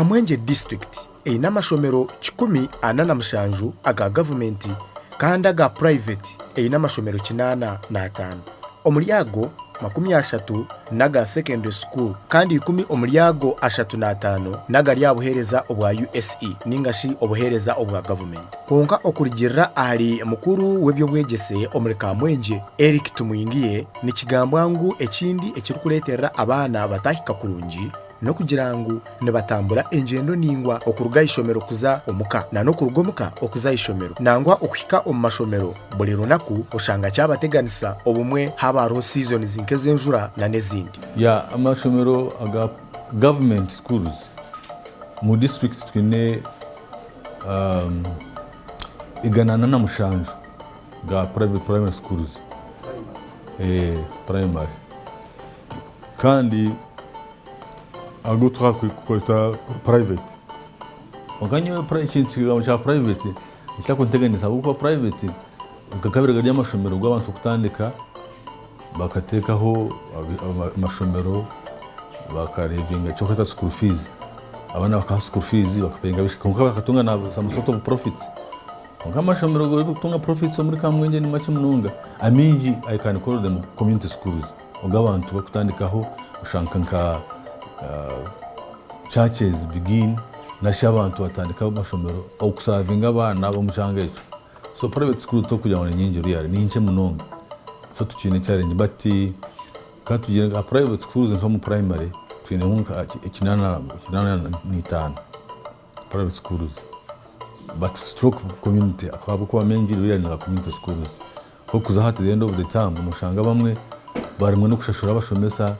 Kamwengye disiturikiti eine amashomero 147 aga gavumenti kandi aga purayiveti eine amashomero 85. Omuri ago, 30 n'aga secondary school kandi ikumi omuri ago 35 n'agari aha buheereza obwa USE ninga shi obuheereza obwa gavumenti. Kwonka okurugiirira ahari mukuru w'eby'obwegyese omuri Kamwengye, Eric Tumwingiye, nikigambwa ngu ekindi ekirikureeterera abaana batahika kurungi n'okugira ngu nibatambura engyendo naingwa okuruga aha ishomero kuza omuka na n'okuruga omuka okuza aha ishomero. Nangwa okuhika omu mashomero buri runaku oshanga kyabateganisa obumwe haaba hariho seasons nk'ez'enjura na n'ezindi. Ya amashomero aga government schools omu district twine 147 ga private primary schools primary kandi agu twakweta private kwonka nyowe ekigambo kya private nikitakunteganisa ahabw'okuba private gakaba gari amashomero g'abantu kutandika bakateekaho amashomero bakarevinga eki barikweta school fees abaana bakaha school fees kwonka bakatunga na some sort of profit kwonka amashomero garikutunga profits omuri Kamwengye ni makye munonga amaingi I can call them community schools. Ogu abantu barikutandikaho oshanga nka churches begin narishi abantu batandika amashomero okusavinga abaana b'omu kyanga ekyo. So private schools tokugira ngu ni nyingi really ni nkye munonga so tukiine challenge but ka tugire nka private schools nk'omu primary twiinemu nka 85 private schools but stroke community ahabw'okuba maingi really ni community schools. Nk'okuza hati the end of the term noshanga abamwe baremwa n'okushashura abashomesa,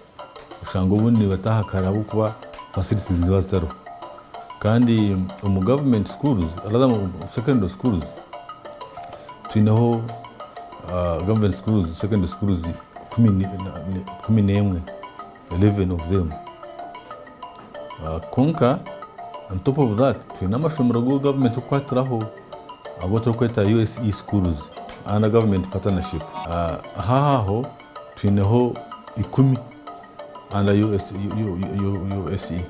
oshanga obundi nibataaha kare ahabw'okuba facilities niziba zitariho. Kandi omu government schools rather omu secondary schools twineho government schools secondary schools 11, 11 of them. Kwonka on top of that twine amashomero agu gavumenti erikukwatiraho agu turikweta USE schools under government partnership. Aha aho twineho 10 under USE.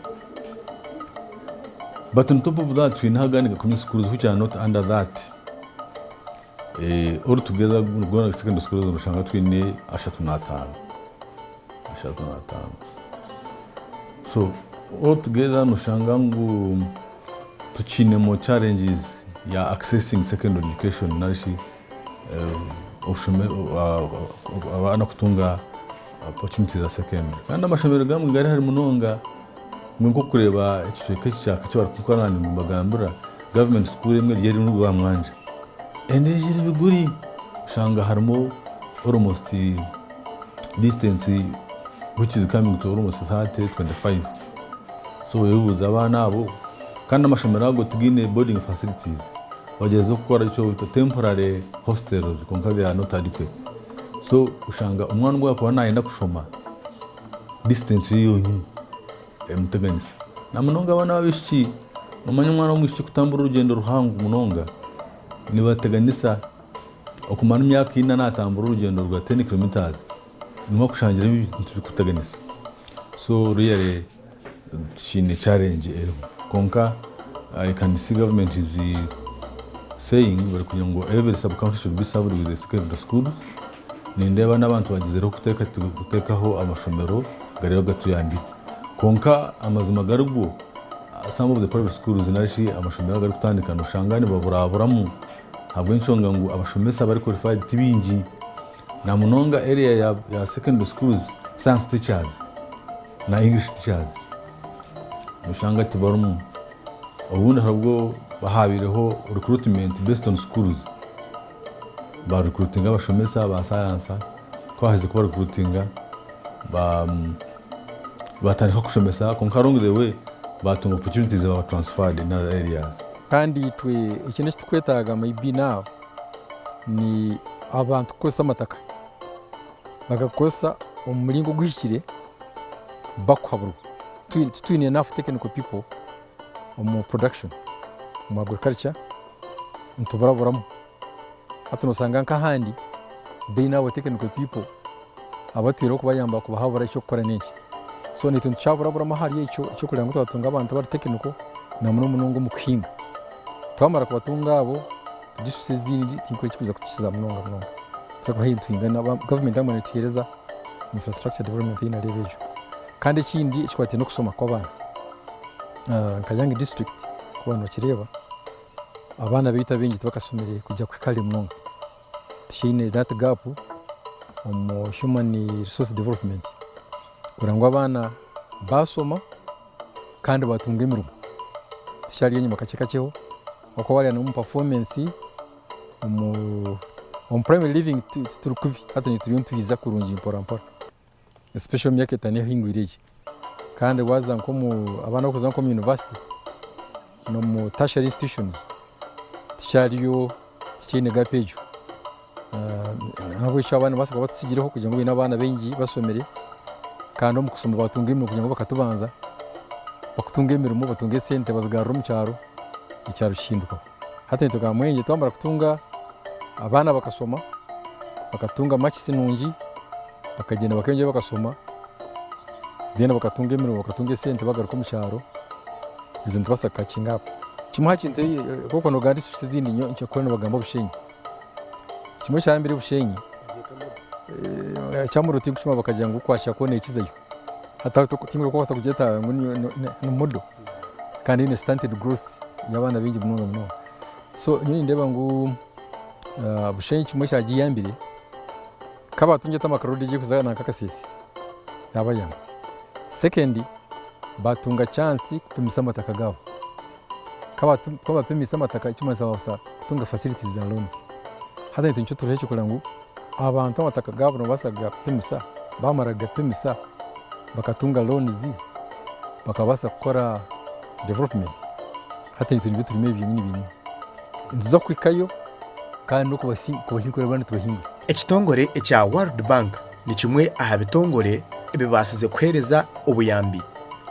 But on top of that twineho agandi nka community schools which are not under that. All together goona secondary schools noshanga twine 35. 35. So all together noshanga ngu tukiinemu challenges ya accessing secondary education narishi abaana kutunga opportunities za secondary. Kandi amashomero gamwe gari hare munonga mbwenu nk'okureeba ekicweka eki kya Kakye barikukora nimbagambira government school emwe eri eri Rwamwanja endiijo eri Biguri oshanga harimu almost distance which is coming to almost 30, 25 so oyebuuza abaana abo kandi amashomero ago tigaine boarding facilities bagyezaho kukora eki barikweta temporary hostels kwonka they are not adequate so oshanga omwana ogu arikuba nayenda kushoma distance ye yonyine emuteganisa namunonga abaana b'abaishiki nomanya omwana w'omwishiki kutambura orugyendo ruhango munonga nibateganisa Okumara emyaka ina natambura orugyendo rwa ten kilometres nimwo akushangiremu ebintu birikuteganisa. So really tikiine challenge eriho. Kwonka I can see government is saying barikugira ngu every sub county should be served with a secondary schools. Nindeeba n'abantu bagyezireho kuteekaho amashomero gareebe gatuyambire. Kwonka amazima gari go some of the private schools narishi amashomero agarikutandika noshanga nibaburaburamu. Ahabw'enshonga ngu abashomesa abari qualified ti baingi na munonga area ya, ya secondary schools science teachers na English teachers noshanga tibarimu. Obundi haribwo haabaireho recruitment based on schools ba recruitinga abashomesa ba science ku baaherize kuba recruitinga ba batandika kushomesa kwonka along the way batunga opportunities baba transferred in other areas. Kandi itwe ekintu eki tukwetaaga may be now ni abantu kukozesa amataka, bakakozesa omu muringo oguhikire bakuhaburwa. Titwine enough technical people omu production, omu agriculture nituburaburamu. Hati nosanga nk'ahandi baine abo technical people abatwireho kubayamba kubahabura eky'okukora n'enki. So naitwe nitukyaburaburamu ahari ekyo eky'okureeba ngu twatunga abantu abari technical na muno munonga omu kuhinga. Twamara kubatunga abo, disiturikiti ezindi tihaine ekirikuza kutukiza munonga munonga. Nituza kuba haihi nitwingana, gavumenti yaaba netuheereza infrastructure development ei nareeba egyo. Kandi ekindi ekikwataine n'okushoma kw'abaana, nka Nyange disiturikiti ku waaba nokireeba, abaana baitu abaingi tibakashomire kujya kuhika hare munonga. Tukyaine that gap omu human resource development kureba ngu abaana baashoma kandi baatunga emirimo. Tukyari enyima kakye kakyeho ahabw'okuba waareeba n'omu performance, omu primary leaving turi kubi hati turiyo nitwiza kurungi mpora mpora especially omu myaka etaano ehingwire egi. Kandi waaza nk'omu abaana abarikuza nk'omu university n'omu tertiary institutions tukyariyo tukyaine gap egyo. Nahabwekyo abaana nibabaasa kuba batutsigireho kugira ngu baine abaana baingi bashomire kandi omu kushoma batunga emirimo kugira ngu bakatubanza bakutunga emirimo batunge esente bazigarure omu kyaro, ekyaro kihindukaho. Hati naitwe nka Mwengye twamara kutunga abaana bakashoma, bakatunga makisi nungi, bakagyenda bakeyongyerayo bakashoma, then bakatunga emirimo bakatunga esente bagaruka omu kyaro, itwe nitubaasa ku catchinga up. Kimwe aha kintu nk'oku nogamba disiturikiti ezindi nyowe nkikora nibagamba Bushenyi. Kimwe ekyambire Bushenyi, ekyamuriro tinkukimanya bakagira ngu kwashya kwo nekizayo. Hati aho tindikubaasa kugyeta ngu ni model kandi eine stunted growth y'abaana baingi munonga munonga. So nyowe nindeeba ngu Bushenyi kimwe ekyagiyambire, ka baatungire tarmac road egi erikuza nanka Kasese yaabayamba. Second, baatunga chance kupimisa amataka gaabo. Ku baapimisa amataka ekimanyisa baabaasa kutunga facilities za loans. Hati naitwe nikyo turiho ekyokureba ngu abantu amataka gaabo nibabaasa kugapimisa, baamara kugapimisa bakatunga loans bakabaasa kukora development. Hati naitwe nibyo turimu ebyo byenyini byenyini. Nituza kuhikayo kandi n'okubahingura abandi tubahingure. Ekitongore ekya World Bank ni kimwe aha bitongore ebibaasize kuheereza obuyambi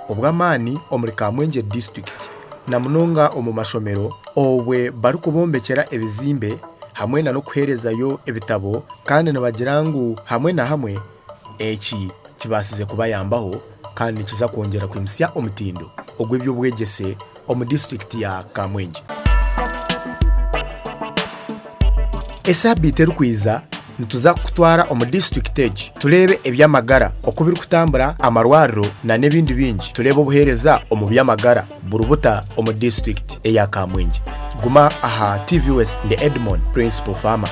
obw'amaani omuri Kamwengye disiturikiti na munonga omu mashomero obwe barikubombekyera ebizimbe hamwe na n'okuheerezayo ebitabo kandi nibagira ngu hamwe na hamwe eki kibaasize kubayambaho kandi nikiza kwongyera kwimutsya omutindo ogw'eby'obwegyese omu disiturikiti ya Kamwengye. Esaabiiti erikwija nituza kukutwara omu disiturikiti egi tureebe eby'amagara oku birikutambura, amarwariro n'ebindi bingi. Tureebe obuheereza omu by'amagara buri buta omu disiturikiti eya Kamwengye. Guma aha TV West ndi Edmond Principal Farmer.